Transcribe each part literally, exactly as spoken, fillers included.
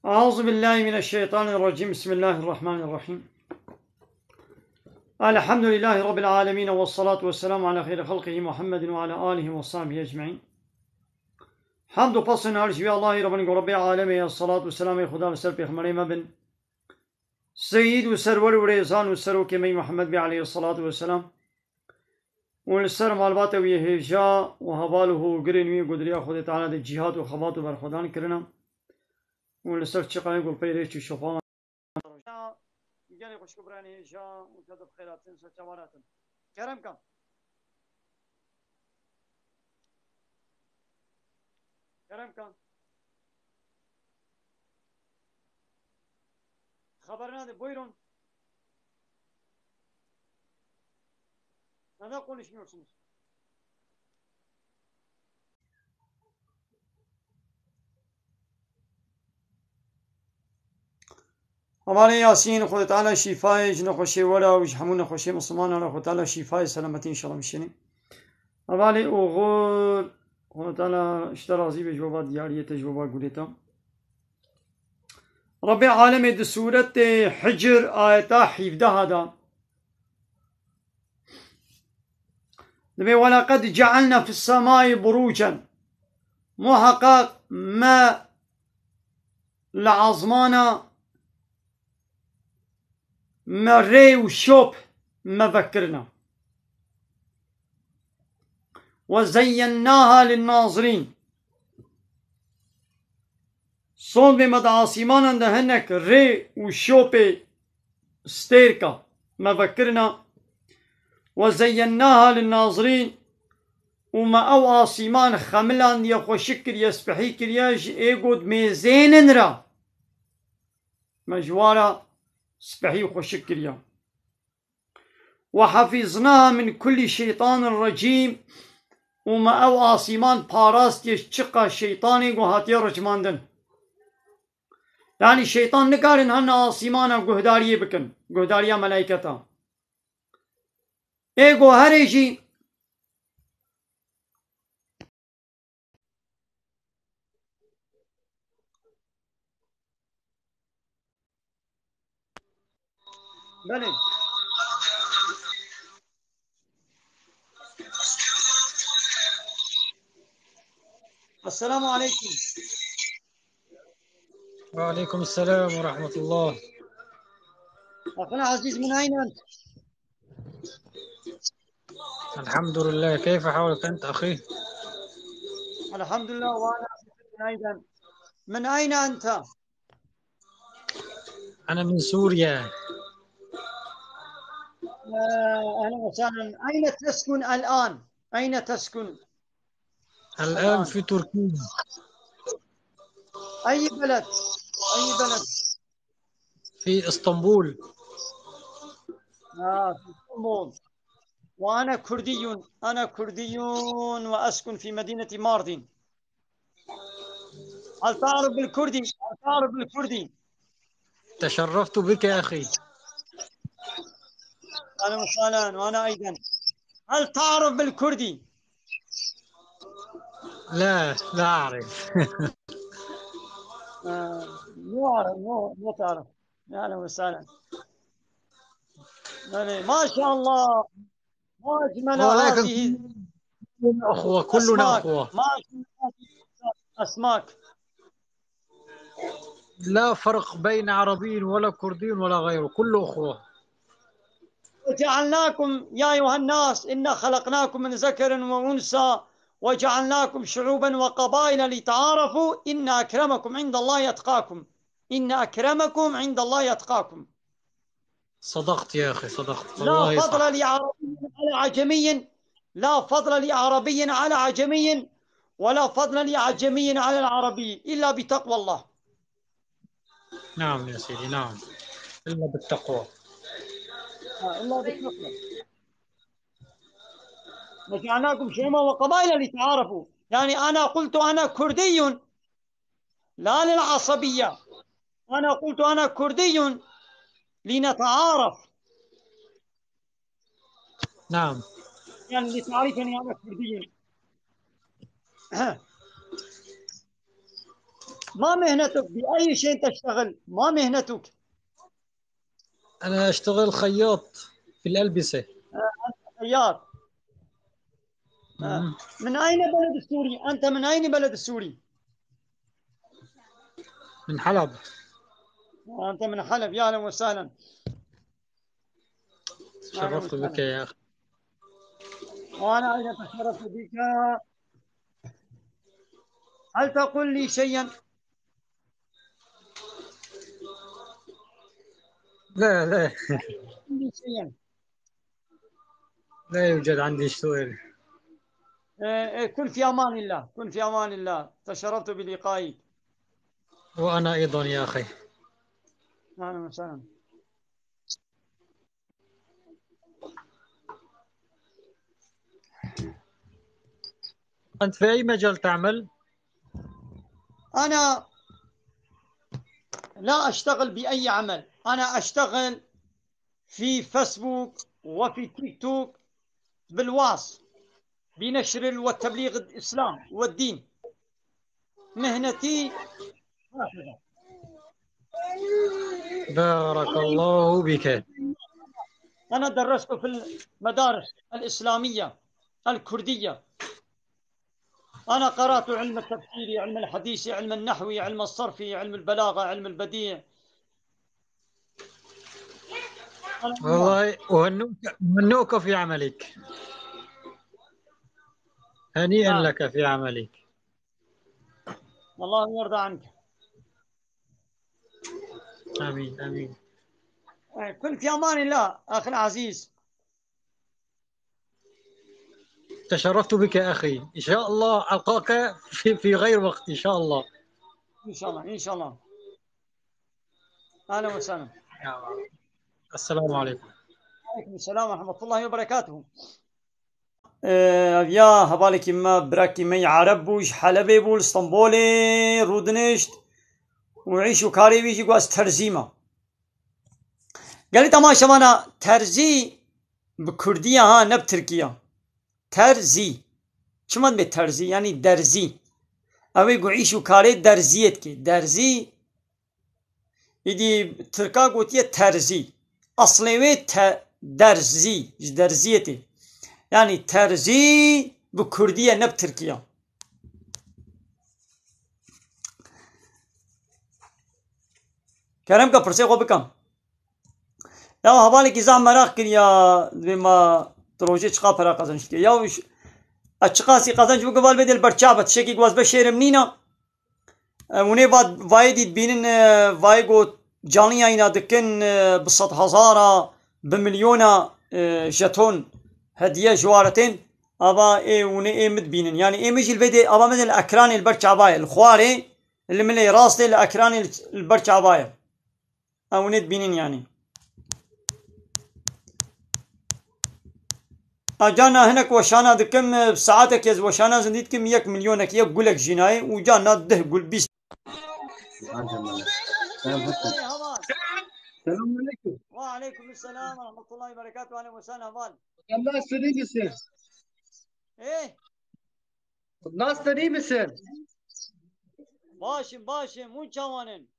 أعوذ بالله من الشيطان الرجيم. بسم الله الرحمن الرحيم. الحمد لله رب العالمين، والصلاة والسلام على خير خلقه محمد وعلى آله وصحبه أجمعين. Hamd û pesên her ji wî Allahî re bin, ku Rebbê alemê ye, salat û selamê Xuda li ser pêxemberê me bin, seyîd û serwer û rêzan û serokê me Muhammed bê aleyhissalatu vesselam. Û li ser malbata wî hêja û heval û hogirên wî ku di riya Xwedê Teala de cîhat û xebat û berxwedan kirine. Û li ser çiqayê ku pey rêç û şofa me. Gelê xwişk û birayên hêja û te di bi xêr hatin, ser çavan hatin. Kerem ka. Kerem ka. Haber nerede? Buyurun. Neden konuşmuyorsunuz? Hevalê Yasîn, Xwedê Teala şîfayê ji nexweşê we re û ji hemû nexweşê Mislimanan re Xwedê Teala şîfayê selametî înşallah bişêne. Hevalê Oxur, Xwedê Teala ji te razî be ji bo va diyariyê te, ji bo va gulê te. Rebbê alemê di sûretê Hicr ayeta hîvdeha de dibê, "Welaqad cealna fis semai burucen." Muheqeq me li ezmana me rê û şop me vekirina. "Ve zeyyennaha linnazirîn." Sond bê me di asîmanan de hinek rê û şopê stêrka me vekirina. "Ve zeyyennaha linnazirîn." Û me ew asîman xemilandiye, xweşik kiriye, spehî kiriye ji ê ku dimêzênin re. Me ji wa re spehî û xweşik kiriye. "Ve hafiznaha min kulli şeytanin recîm." Û me ew asîman parastiye ji çiqa şeytanê ku hatiye ricmandin. Yanî şeytan nikarin hene asîmana guhdariyê bikin, guhdariya melayketa. Ê ku herê jî Belê. Esselamu aleykum. وعليكم السلام ورحمة الله. أخنا عزيز، من أين أنت؟ الحمد لله، كيف حالك أنت أخي؟ الحمد لله، وأنا أيضًا. من أين أنت؟ أنا من سوريا. آه، أهلًا وسهلًا. أين تسكن الآن؟ أين تسكن؟ الآن في تركيا. أي بلد؟ أي بلد؟ في إسطنبول. آه، في إسطنبول. وأنا كردي، أنا كردي وأسكن في مدينة ماردين. هل تعرف بالكردي؟ هل تعرف بالكردي؟ تشرفت بك يا أخي. أهلًا وسهلًا، وأنا أيضًا. هل تعرف بالكردي؟ لا، لا أعرف. آه، مو أعرف، مو، مو تعرف. أهلًا وسهلًا. يعني، ما شاء الله، ما أجمل ولكن هذه كلنا أخوة، كلنا الأسماك. أخوة. ما أجمل هذه الأسماك. لا فرق بين عربي ولا كردي ولا غيره، كله أخوة. وجعلناكم يا أيها الناس إنا خلقناكم من ذكر وأنثى وجعلناكم شعوبا وقبائل لتعارفوا إن أكرمكم عند الله أتقاكم. إن أكرمكم عند الله أتقاكم. صدقت يا أخي، صدقت. لا والله فضل صح. لعربي على عجمي، لا فضل لعربي على عجمي، ولا فضل لعجمي على العربي إلا بتقوى الله. نعم يا سيدي، نعم. إلا بالتقوى. آه، إلا بالتقوى. وجعلناكم شعوبا وقبائل لتعارفوا. يعني أنا قلت أنا كردي لا للعصبية. أنا قلت أنا كردي لنتعارف. نعم. يعني لتعرفني أنا كردي. ما مهنتك؟ بأي شيء تشتغل؟ ما مهنتك؟ أنا أشتغل خياط في الألبسة. خياط. آه. من أين بلد السوري؟ أنت من أين بلد السوري؟ من حلب. آه، أنت من حلب، يا أهلا وسهلا. تشرفت بك يا أخي. وأنا أيضا تشرفت بك. هل تقول لي شيئا؟ لا، لا. قل لي شيئا. لا يوجد عندي سؤال. آه، آه، كن في أمان الله، كن في أمان الله، تشرفت بلقائك. وأنا أيضا يا أخي. أهلا وسهلا. أنت في أي مجال تعمل؟ أنا لا أشتغل بأي عمل، أنا أشتغل في فيسبوك وفي تيك توك بالواس، بنشر والتبليغ الإسلام والدين. مهنتي هكذا. بارك الله بك. أنا درست في المدارس الإسلامية الكردية. أنا قرأت علم التفسير، علم الحديث، علم النحو، علم الصرف، علم البلاغة، علم البديع. والله وهنوك، وهنوك في عملك. هنيئا آه. لك في عملك. الله يرضى عنك. آمين، آمين. آه، كن في أمان الله أخي العزيز. تشرفت بك أخي، إن شاء الله ألقاك في، في غير وقت إن شاء الله. إن شاء الله، إن شاء الله. أهلا وسهلا. السلام عليكم. عليكم السلام ورحمة الله وبركاته. Ee, ya hevalekî me, birekî me yî Ereb bû, ji Helebê bû, li Stenbolê rûdinişt û îş û karê wî jî got ez terzî me. Gelî temaşevana, terzî bi kurdî ye ha, ne bi tirkî ye. Terzî. Çima dibe terzî? Yanî derzî. Ew ê ku îş û karê derziyê dike. Derzî, îdî tirka gotiye terzî. Eslê wê te, derzî, ji derziyê tê. Yanî terzî bi kurdî ye, ne bi tirkî ye. Kerem ke pirsê xwe bikim. Ya hevalekî zaf meraq kiriya, dibê ma di rojê çiqa pera qezenc dike. Ya ş-, ez çiqasî qezenc bikim, val bê dê li ber çav be, tiştekî ku ez be şêrim nîna. E, hûnê va-, vayê dî dibînin, e, vayê got canliya îna dikin, e, bi sed hezara, bi milyona, e, jeton hediye ji wa re tên. Ava ê hûnê ê min dibînin. Yanî ê min jî li vê dê, ava min li ekranê li ber çava ye, li xwarê, li milê rastê, li ekranê li, li ber çava ye. Ew nê dibînin yanî. A carna hinek weşana dikim, bi saetek ez weşana zindî dikim, yek milyonek, yek gulek jî nayê û carna deh gul, bîst. Selamun aleyküm. Ve aleyküm selam ve rahmetullahi ve berekatuhu. Ahlen ve sehlen heval. Nasılsın, iyi misin? Eh, Nasılsın, iyi misin? Baş im, baş im, hûn çawan in?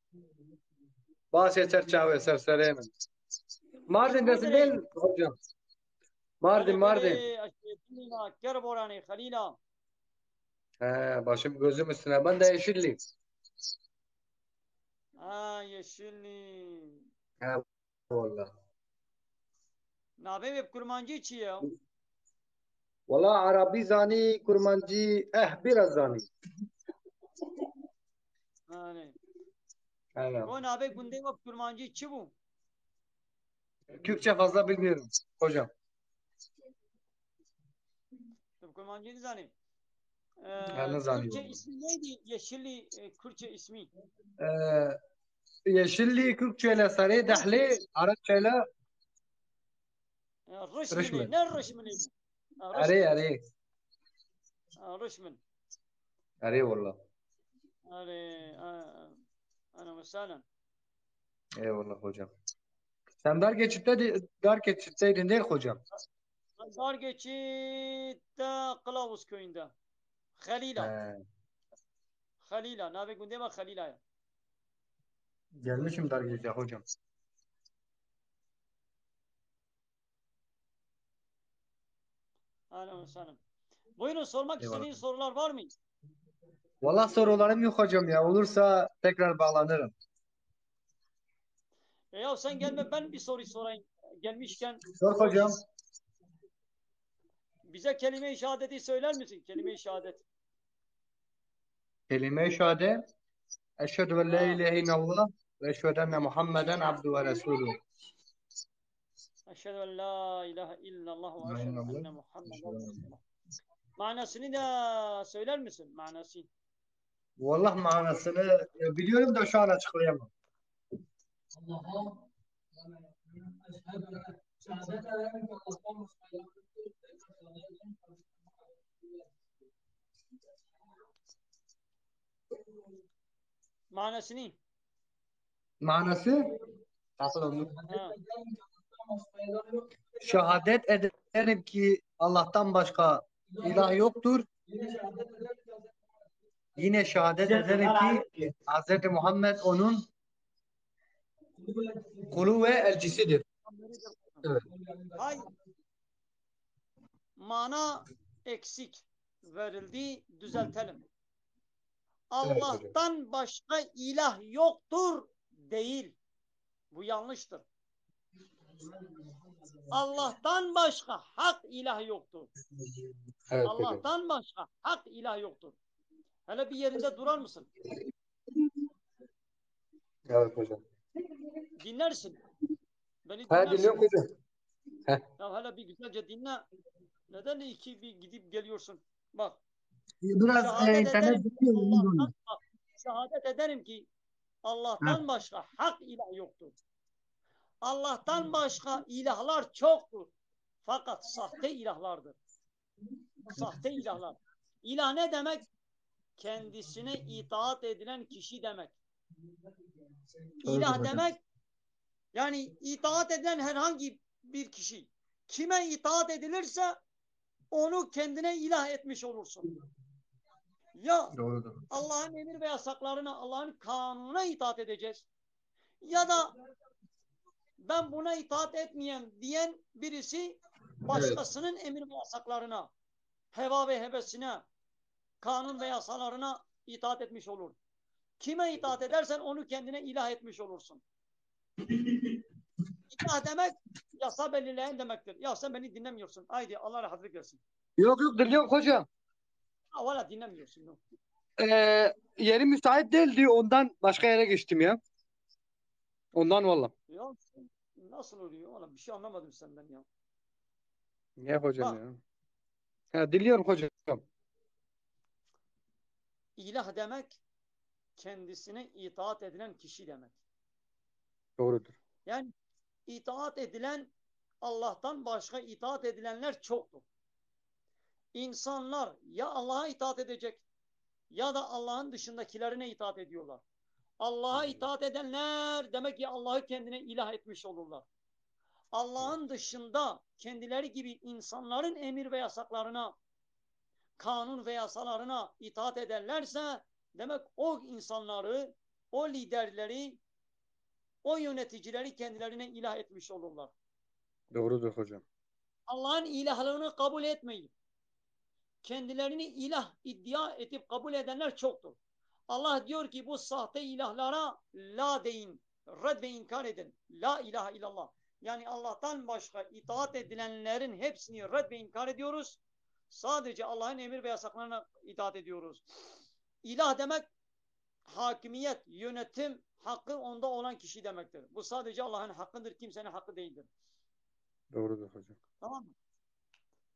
Baş e, ser çavê, ser serê min. Mardin, desin değil mi hocam? Mardin, Mardin. Kerboranê, Xelîla. He, başım gözüm üstüne. Ben de Yeşilli. Ha, Yeşilli. He, valla. Navê wê bi kurmancî çi ye? Valla Arabî zanî, kurmancî, eh, biraz zanî. Hani. Aynen. O navê gundê wê bi kurmancî çi bû? Türkçe fazla bilmiyorum hocam. Tu bi kurmancî nizanî. Ee, Ben nizanî. Kürtçe ismi neydi? Yeşilli, e, Kürtçe ismi. Ee, Yeşilli, Kürtçeyle Sarı Dehli, Arapçayla Ya, Rişminê, Rişmin. Ne Rişminê? Ha, Arê, Rişmin. Arê. Ha, Rişmin. Arê valla. Arê, a, ana mesela. Eyvallah hocam. Sen dar geçitte, dar geçitteydin değil hocam? Dar geçitte Kılavuz köyünde. Xelîla. He. Xelîla. Navê gundê me Xelîla ye. Gelmişim Dargec'e hocam. Ahlen ve sahlen. Buyurun, sormak Eyvallah. istediğiniz sorular var mı? Valla sorularım yok hocam ya. Olursa tekrar bağlanırım. E ya sen gelme, ben bir soru sorayım. Gelmişken Sor hocam. bize kelime-i şehadeti söyler misin? Kelime-i şehadet. Kelime-i şehadet. Eşhedü en la Ha. ilahe illallah ve eşhedü enne Muhammeden abdu ve resulü. Eşhedü en la ilahe illallah ve La eşhedü illallah. Enne Muhammeden Resulullah. Manasını da söyler misin? Manası. Valla manasını e, biliyorum da şu an açıklayamam. Manasını. Manası? Takıl onu. Ha. Şehadet ederim ki Allah'tan başka ilah yoktur. Yine şehadet ederim ki Hz. Muhammed onun kulu ve elçisidir. Evet. Hayır. Mana eksik verildi, düzeltelim. Evet hocam. Allah'tan başka ilah yoktur değil. Bu yanlıştır. Allah'tan başka hak ilah yoktur. Evet hocam. Allah'tan başka hak ilah yoktur. Hele bir yerinde durar mısın? Evet hocam. Dinlersin. Beni Ha, dinlersin. Dinliyorum hocam. Ya hele bir güzelce dinle. Neden iki bir gidip geliyorsun? Bak. Biraz e, Şehadet internet ederim ki bitiyor, bilmiyorum. Allah'tan, şehadet ederim ki Allah'tan başka hak ilah yoktur. Allah'tan başka ilahlar çoktur. Fakat sahte ilahlardır. Sahte ilahlar. İlah ne demek? Kendisine itaat edilen kişi demek. Doğru İlah hocam. Demek, yani itaat edilen herhangi bir kişi. Kime itaat edilirse onu kendine ilah etmiş olursun. Ya Doğrudur. Allah'ın emir ve yasaklarına, Allah'ın kanununa itaat edeceğiz. Ya da ben buna itaat etmeyen diyen birisi başkasının emir ve yasaklarına, heva ve hevesine, kanun ve yasalarına itaat etmiş olur. Kime itaat edersen onu kendine ilah etmiş olursun. İlah demek yasa belirleyen demektir. Ya sen beni dinlemiyorsun. Haydi Allah rahatlık versin. Yok yok, dinliyorum hocam. Ha, valla dinlemiyorsun. Yok. E, Yeri müsait değildi, ondan başka yere geçtim ya. Ondan valla. Ya nasıl oluyor? Valla bir şey anlamadım senden ya. Niye hocam Bak. Ya? Ha, dinliyorum hocam. İlah demek kendisine itaat edilen kişi demek. Doğrudur. Yani itaat edilen, Allah'tan başka itaat edilenler çoktur. İnsanlar ya Allah'a itaat edecek ya da Allah'ın dışındakilerine itaat ediyorlar. Allah'a itaat edenler demek ki Allah'ı kendine ilah etmiş olurlar. Allah'ın dışında kendileri gibi insanların emir ve yasaklarına, kanun ve yasalarına itaat ederlerse demek o insanları, o liderleri, o yöneticileri kendilerine ilah etmiş olurlar. Doğrudur hocam. Allah'ın ilahlığını kabul etmeyip kendilerini ilah iddia edip kabul edenler çoktur. Allah diyor ki bu sahte ilahlara la deyin, red ve inkar edin. La ilahe illallah. Yani Allah'tan başka itaat edilenlerin hepsini red ve inkar ediyoruz. Sadece Allah'ın emir ve yasaklarına itaat ediyoruz. İlah demek hakimiyet, yönetim hakkı onda olan kişi demektir. Bu sadece Allah'ın hakkıdır, kimsenin hakkı değildir. Doğrudur hocam. Tamam mı?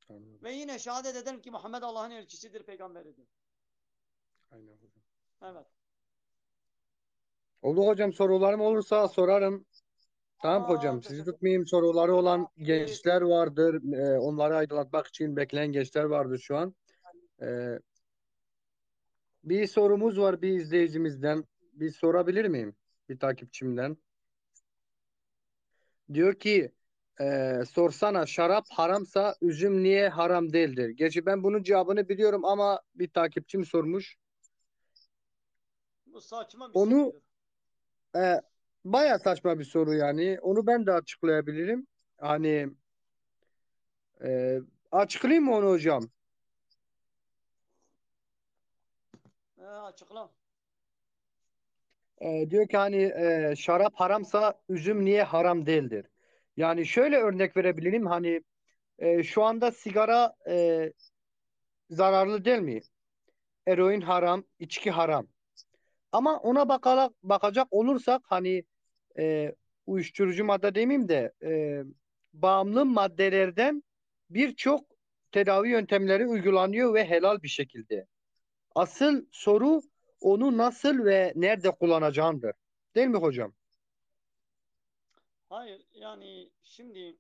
Anladım. Ve yine şehadet ederim ki Muhammed Allah'ın elçisidir, peygamberidir. Aynen hocam. Evet. Oldu hocam, sorularım olursa sorarım. Tamam Aa, hocam, sizi teşekkür tutmayayım. Soruları olan gençler vardır. Ee, onları aydınlatmak için bekleyen gençler vardır şu an. Ee, bir sorumuz var bir izleyicimizden. Bir sorabilir miyim? Bir takipçimden. Diyor ki, e, sorsana şarap haramsa üzüm niye haram değildir? Gerçi ben bunun cevabını biliyorum ama bir takipçim sormuş. Bu saçma bir Onu, sorudur. E, bayağı saçma bir soru yani. Onu ben de açıklayabilirim. Hani, e, açıklayayım mı onu hocam? E, açıkla. E, diyor ki hani, e, şarap haramsa üzüm niye haram değildir? Yani şöyle örnek verebilirim. Hani, e, şu anda sigara, e, zararlı değil mi? Eroin haram, içki haram. Ama ona bakarak, bakacak olursak hani, e, uyuşturucu madde demeyeyim de, e, bağımlı maddelerden birçok tedavi yöntemleri uygulanıyor ve helal bir şekilde. Asıl soru onu nasıl ve nerede kullanacağındır. Değil mi hocam? Hayır, yani şimdi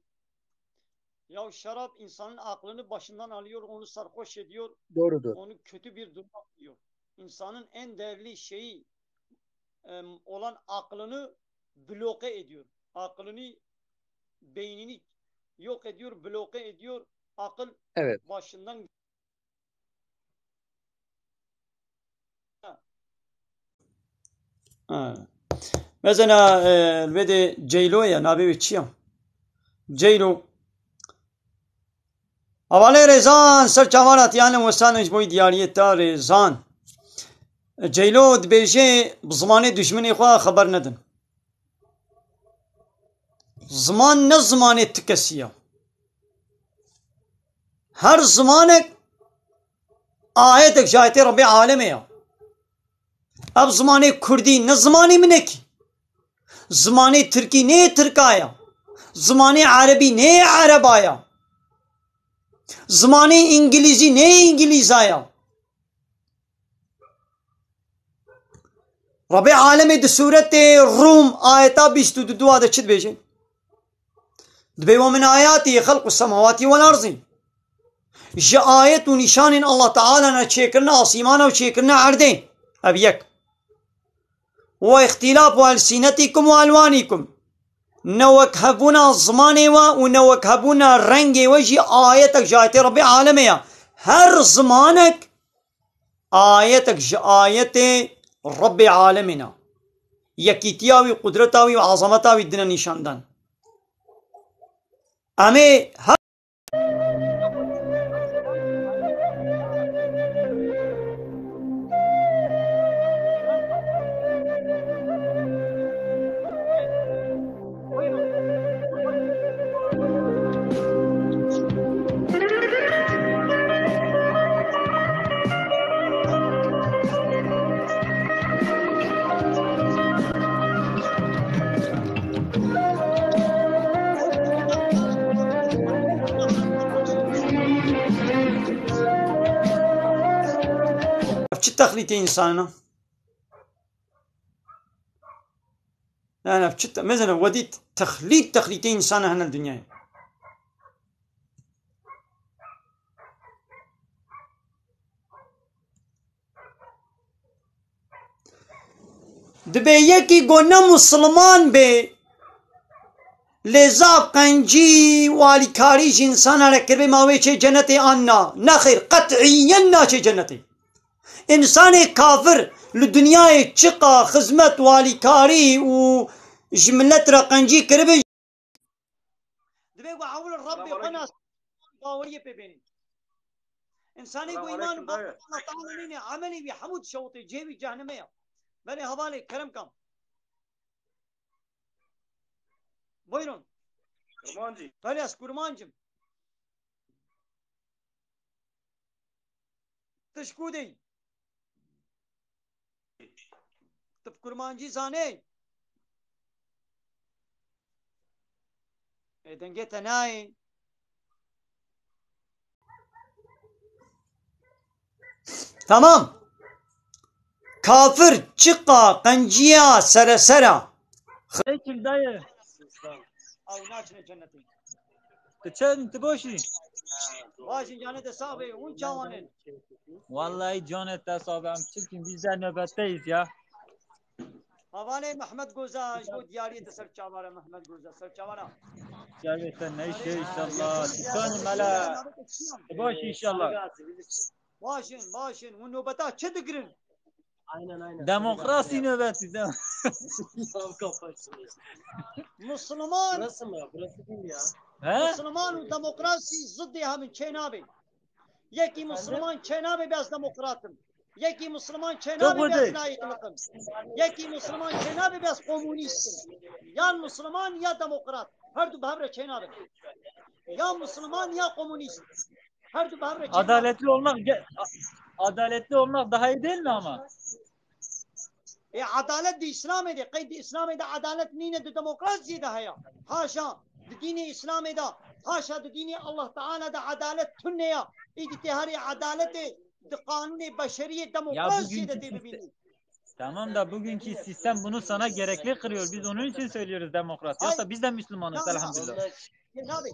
ya şarap insanın aklını başından alıyor, onu sarhoş ediyor, Doğrudur. onu kötü bir duruma koyuyor. İnsanın en değerli şeyi, em, olan aklını bloke ediyor. Aklını, beynini yok ediyor, bloke ediyor. Akıl Evet. başından Ha. Mesela, e, elbette Ceylo ya, navê wê çi ya? Ceylo. Hevalê Rêzan, ser çavan hatiyane wesan ji bo diyariyê te Rêzan. Ceylo dibêje, bi zimanê dijminê xwe xeber nedin. Ziman ne zimanê ti kesî ya. Her zimanek ayetek ji ayetê Rebbê alemê ya. Ev zimanê kurdî ne zimanê min e kî. Zimanê tirkî nê tirka ya. Zimanê erebî nê ereba ya. Zimanê îngilîzî nê îngilîza ya. Rebê alemê di sûretê Rûm ayeta bîst û du de çi dibêje? Dibê: "Ve min ayatî xelqu semawatî vel arzî." Ji ayet û nîşanên Allah Teala ne çêkirine asîmana û çêkirine erdê. Ev yek. "Ve îxtîlafu elsînetîkum ve elwanîkum." Ne wek hebûna zimanê we û ne wek hebûna rengê we jî ayetek ji ayetê Rebê alemê ye. Her zimanek ayetek ji ayetê Rebbê alemê ne. Yekîtiya wî, qudreta wî û azameta wî dine nîşandan. Em ê her Ev çi texlîtê însanan? Yani ev çi te-, mezene wedî texlît, texlîtê însanan hene li dinyayê. Dibê yekî ku ne misilman bê, lê zaf qencî û alîkarî ji însana re kiribê, ma wê çê cenetê an na? Nexêr, qet'iyen naçê cenetê. Însanê kafir li dinyayê çiqa xizmet û alîkarî û ji milet re qencî kiribin, Divê ku ewil Rebbê xwe nas, baweriyê pê bênî. Însanê ku îman û bawer Allah Teala nîne, emelê wî hemû dişewitê, cihê wî cehnemê ya. Belê hevalê, kerem kam. Buyurun. Kurmancî. Belê, ez kurmancim. Tu ji ku de yî? Tu bi kurmancî zanê? Ê, dengê te nayê. Tamam. Kafir çiqa qenciya seresera. Aleyküm dayı. Ew naçine cennetê. Tu çend, tu boş î? Baş in, canê te sax be, hûn çawan in? Vallahi canê te sax be, em çi bikin, biz de nöbetteyiz ya. Havanê Mehmet Goza, ji bo diyariyê te ser çavara Mehmet Goza, ser çavara. Canê te neyşe inşallah. Tutan mela. Tu boş inşallah. Baş in, baş in, hûn nobeta çi digirin? Aynen, aynen. Demokrasi nöbeti. Dem Tam kafa şimdi. Musliman, Burası mı? Burası değil ya. He? Musliman û demokrasî zidê hev in, çênabe. Yekî Musliman çênabe bes demokrat im. Yekî Musliman çênabe bes layîqliq im. Yekî Musliman çênabe bes komûnîst im. Yan Musliman ya demokrat. Her du bi hev re çênabin. Ya Musliman ya komûnîst. Her du bi hev re çênabin. Adaletli olmak ge- adaletli olmak daha iyi değil mi ama? Ê, edalet di Îslamê de, qey di Îslamê de edalet nîne, di demokrasiyê de heye. Haşa, di dînê Îslamê de, haşa di dînê Allah Teala de edalet tune ya. Îdî tê herê edaletê di qanûnê beşeriyê demokrasiyê de tê bibînî. Tamam da bugünkü sistem bunu sana gerekli kırıyor. Biz onun için söylüyoruz demokrasi. Yoksa biz de Müslümanız elhamdülillah. Cenabê,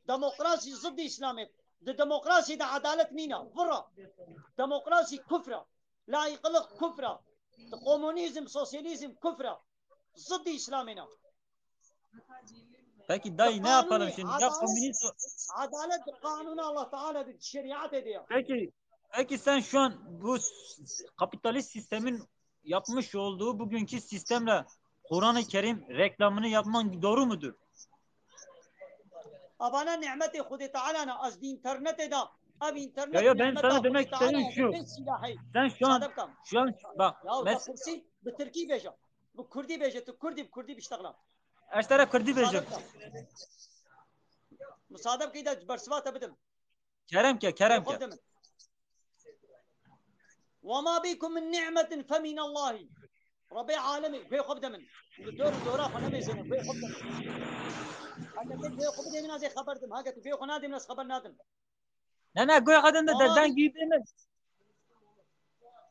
demokrasî zidî Îslamê. Di demokrasî de edalet nîne. Vira. Demokrasî kufra. Layıklık kufra. Komünizm, sosyalizm kufra. Zidî Îslamê ne. Peki dayı ne yapalım şimdi? Ya Adalet- komünist Edalet di qanûna Allah Teala de, di şerîetê de ya. Peki, peki sen şu an bu s- kapitalist sistemin yapmış olduğu bugünkü sistemle Kur'an-ı Kerim reklamını yapman doğru mudur? Avana nimetê Xwedê Teala ne, ez di internetê de, ev internet Ya, ya, ben nimeta sana Xwedê demek Teala istediğim ye, şu. ne silahê. Sen şu an, Müsaade bikam. Şu an bak, Ya, mes- te kursî bi tirkî bêje, bi kurdî bêje, tu kurdî, bi kurdî biştexla. ez tera kurdî Müsaade bêjim. bikam. Müsaade bikî de bersiva te bidim. Kerem ke, kerem Xwe ke. bidim. Ve ma bikum min ni'metin fe min Allahi. Rabbê alemê, guhê xwe bide min. Li dor û dora xwe nemêzêne, guhê xwe bide min. Heke te guhê xwe bidê min, ez ê xeber dim. Heke tu guhê xwe nadê min, ez xeber nadim. Ne, ne, guhê xwe din de Wala- dengî bê min.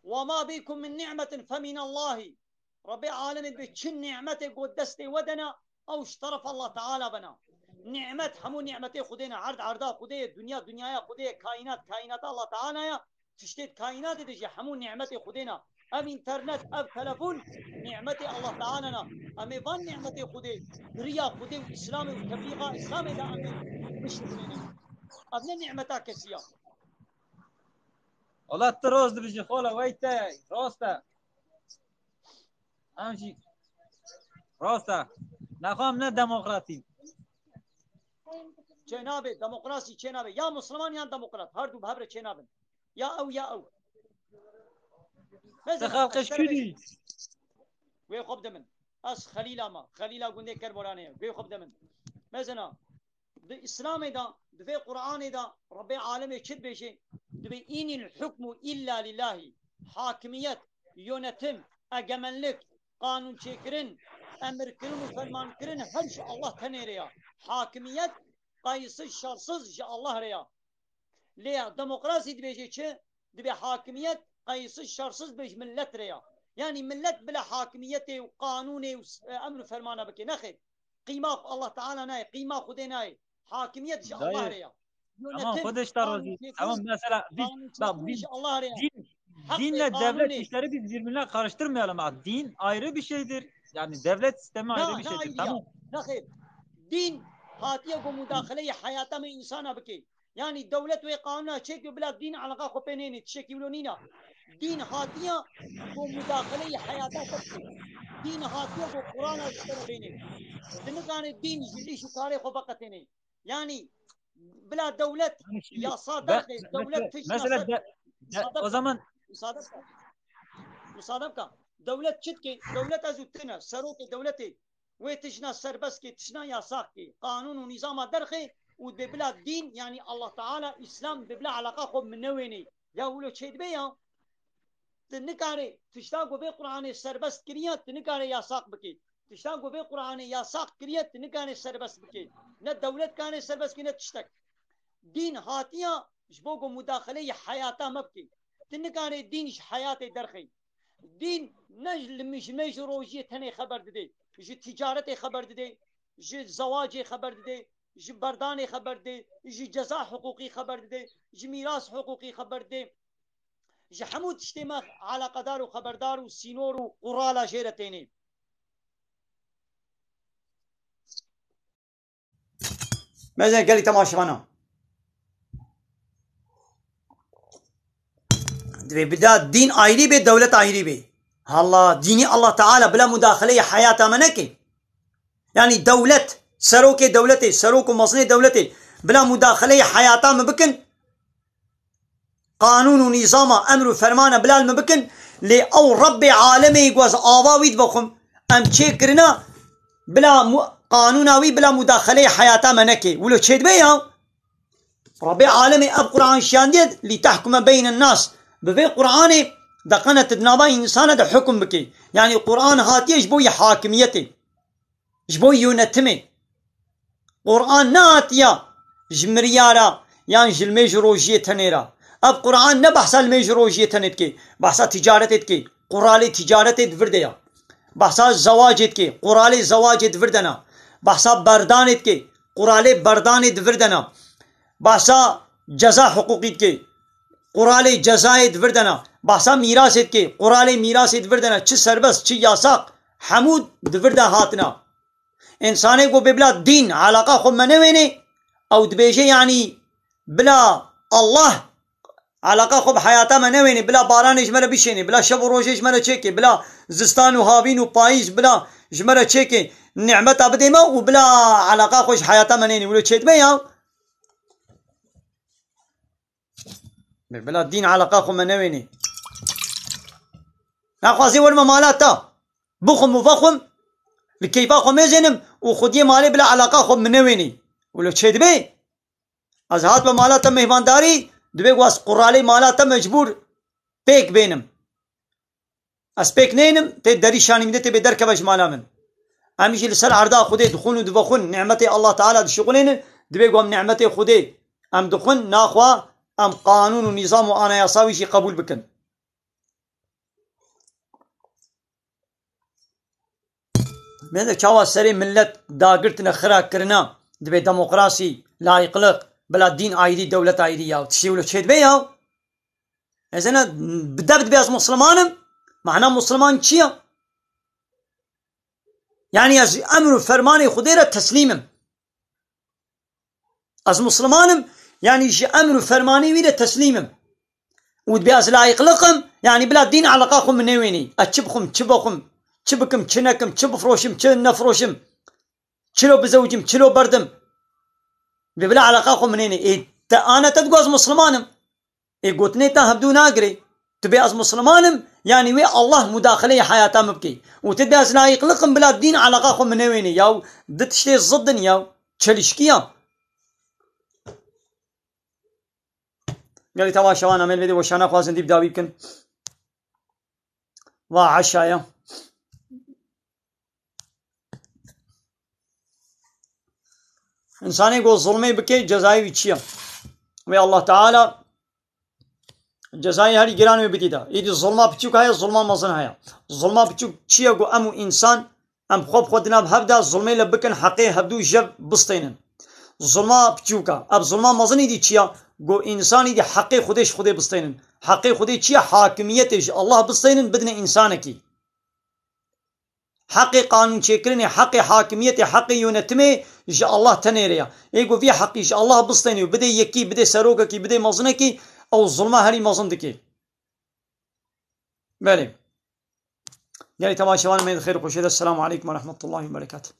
Ve ma bikum min ni'metin fe min Allahi. Rabbê alemê bi çi ni'metê got destê we dena, ew ji teref Allah Teala bena. Ni'met, hemû ni'metê Xwedê ne, erd erda Xwedê ye, dinya dinyaya Xwedê ye, kaînat kaînata Allah Teala ya. Tiştê di kaînatê de jî hemû ni'metê Xwedê ne. Ev înternet, ev telefon ni'metê Allah Teala ne. Em ê van ni'metê Xwedê, bi riya Xwedê û Îslamê û teblîxa Îslamê de em ê bişuxulînin. Ev ne ni'meta kesî ya. Wala tu rost dibijî xola, wey te, rost e. Em jî rost e. Nexwe em ne demokratî. Çênabe, demokrasî çênabe. Ya Musliman yan demokrat. Her du bi hev re çênabin. Ya ew ya ew. Te xelqê ji kî dî? Wê xwe bide min. Ez Xelîla me. Xelîla gundê Kerboranê ye. Wê xwe bide min. Mezina, di Îslamê de, di vê Qur'anê de Rebbê alemê çi dibêje? Dibê, "Înil hukmu illa lillahi." Hakimiyet, yönetim, egemenlik, qanûnçêkirin, emirkirin û fermankirin her ji Allah tenê re ya. Hakimiyet qayîsiz, şersiz ji Allah re ya. Lê demokrasî dibêje çi? Dibê hakimiyet qayîsiz, şersiz be ji millet re ya. Yanî millet bila hakimiyetê û qanûnê û s- emr û fermana bike. Nexêr. Qîma Allah Teala nayê, qîma Xwedê nayê. Hakimiyet ji Allah re ya. Tamam, Xwedê ji te razî. Tamam, mesela biz, bak, biz din, dinle devlet işleri biz birbirine karıştırmayalım. Bak, din ayrı bir şeydir. Yani devlet sistemi ayrı bir şeydir. Tamam. Nexêr. Din hatiye ku mudaxileyê heyata me însana bike. Yanî dewlet wê qanûna çêkir bila din eleqa xwe pê nênê, tiştekî wilo nîna. Din hatiye ku mudaxileyê heyata xwe bike. Din hatiye ku Qur'ana ji te re bênê. Di nikanê din ji îş û karê xwe veqetênê. Yanî bila dewlet yasa derxê, dewlet tişt mesela de, de, o zaman müsaade bike. Müsaade bike. Dewlet çi dike? Dewlet ez û tine, serokê dewletê. Wê tişna serbest kê, tişna yasax kê, qanûn û nîzama derxê û dê bila dîn, yanî Allah Teala, Îslam dê bila eleqa xwe min newênê. Ya wilo çêdibe ya. Tu nikarê tişta ku vê Qur'anê serbest kiriya, tu nikarê yasax bikê. Tişta ku vê Qur'anê yasax kiriye, tu nikarê serbest bikê. Ne dewlet kanê serbest kê, ne tiştek. Dîn hatiya ji bo ku mudaxileyê heyata me bikê. Tu nikarê dîn ji heyatê derxî. Dîn ne ji li min, ji me ji rojiyê tenê xeber didê. Ji ticaretê xeber didê, ji zewacê xeber didê, ji berdanê xeber didê, ji ceza hiqûqî xeber didê, ji mîras hiqûqî xeber didê. Ji hemû tiştê me eleqedar û xeberdar û sînor û qurala jê re tênê. Mezin gelî temaşevana. Divê bila dîn ayrî bê, dewlet ayrî bê. Halla, dînî Allah Teala bila mudaxileyê heyata me neke. Yanî dewlet, serokê dewletê, serok û mezinê dewletê bila mudaxileyê heyata me bikin, qanûn û nîzama, emr û fermana bila li me bikin, lê ew Rebbê alemê ku ez ava wî dibexwim, em çêkirina bila mu-, qanûna wî bila mudaxileyê heyata me neke. Wilo çêdibe ya? Rebbê alemê ev Quran şiyandiye, "Li tehkume beynen nas." Bi vê Quranê deqene tu di nava însana de hukm bikê. Yanî Quran hatiye ji bo yê hakimiyetê, ji bo yönetimê. Quran nehatiya ji miryara yan ji limêj û rojiyê tenê re. Ev Quran ne behsa limêj û rojiyê tenê dike, behsa ticaretê dike. Quralê ticaretê di vir de ya. Behsa zewacê dike, quralê zewacê di vir de na. Behsa berdanê dike, quralê berdanê di vir de na. Behsa ceza hiqûqî dike, quralê cezayê di vir de na. Behsa mîrasê dike, quralê mîrasê di vir de na. Çi serbest, çi yasak, hemû di vir de hatina. Însanê ku bê bila dîn alaqa xwe me newênê, ew dibêje, yanî bila Allah alaqa xwe bi heyata me newênê, bila baranê ji me re bişênê, bila şev û rojê ji me re çêkê, bila zistan û havîn û payîz, bila ji me re çêkê, nîmeta bidê me û bila alaqa xwe ji heyata me nênê. Wilo çêdibe ya? Bila dîn alaqa xwe me newênê. Naxwazê werime mala te. Bixwim û vexwim, li keyfa xwe mêzênim û xwediyê malê bila alaqa xwe min newênê. Wilo çêdibe? Ez hatime mala te mêhmandarî, dibê ku ez quralê mala te mecbûr pêk bênim. Ez pêk nênim, tê derî şanî min de tê bê derkeve ji mala min. Em jî li ser erda Xwedê dixwin û divexwin, nîmetê Allah Teala dişixulênin, dibê ku em nîmetê Xwedê em dixwin, naxwe em qanûn û nîzam û anayasa wî jî qebûl bikin. Mêze çawa serê millet dagirtine, xira kirine, dibê demokrasî, layîqliq, bila dîn ayrî, dewlet ayrî ya. Tiştê wilo çêdibe ya? Ez ena bi dev dibê ez musliman im. Mana musliman çi ya? Yanî ez emr û fermanê Xwedê re teslîm im. Ez musliman im, yanî ji emr û fermanê wî re teslîm im. Û dibê ez layîqliq im, yanî bila dîn eleqa xwe min newênî. Ez çi bixwim, çi vexwim, çi bikim, çi nekim, çi bifroşim, çi nefroşim, çilo bizewicim, çilo berdim. Dibê bila eleqa xwe min nênê. Ê te ana te digo ez musliman im. Ê gotinê te hevdû nagirê. Tu bê ez musliman im, yanî wê Allah mudaxileyê heyata min bikê. Û tu dê ez layîqliq im bila dîn eleqa xwe min newênê. Yaw di tiştê ziddin yaw. Çelişkiya. Gelî teva şevan amel vê dê weşana xwazin dî bi dawî bikin. Va eşaya. Însanê ku zulmê bike, cezayê wî çi ye? Wê Allah Teala cezayê herî giran wê bidî de. Îdî zulma piçûk heye, zulma mezin heye. Zulma piçûk çi ye ku em û însan em xwe bi xwe di nav hev de zulmê li bikin, heqê hevdû jev bistênin. Zulma piçûk e. Ev zulma mezin îdî çi ye? Ku însan îdî heqê Xwedê ji Xwedê bistênin. Heqê Xwedê çi ye? Hakimiyetê ji Allah bistênin, bidine însanekî. Heqê qanûnçêkirinê, heqê hakimiyetê, heqê yönetimê ji Allah tenê re ye. Ê ku vî heqî ji Allah bistênî û bidê yekî, bidê serokekî, bidê mezinekî, ew zulma herî mezin dike. Belê. Gelî temaşevanê me xêr û xweşê de. Selamu aleykum ve rahmetullahi ve berekatuhu.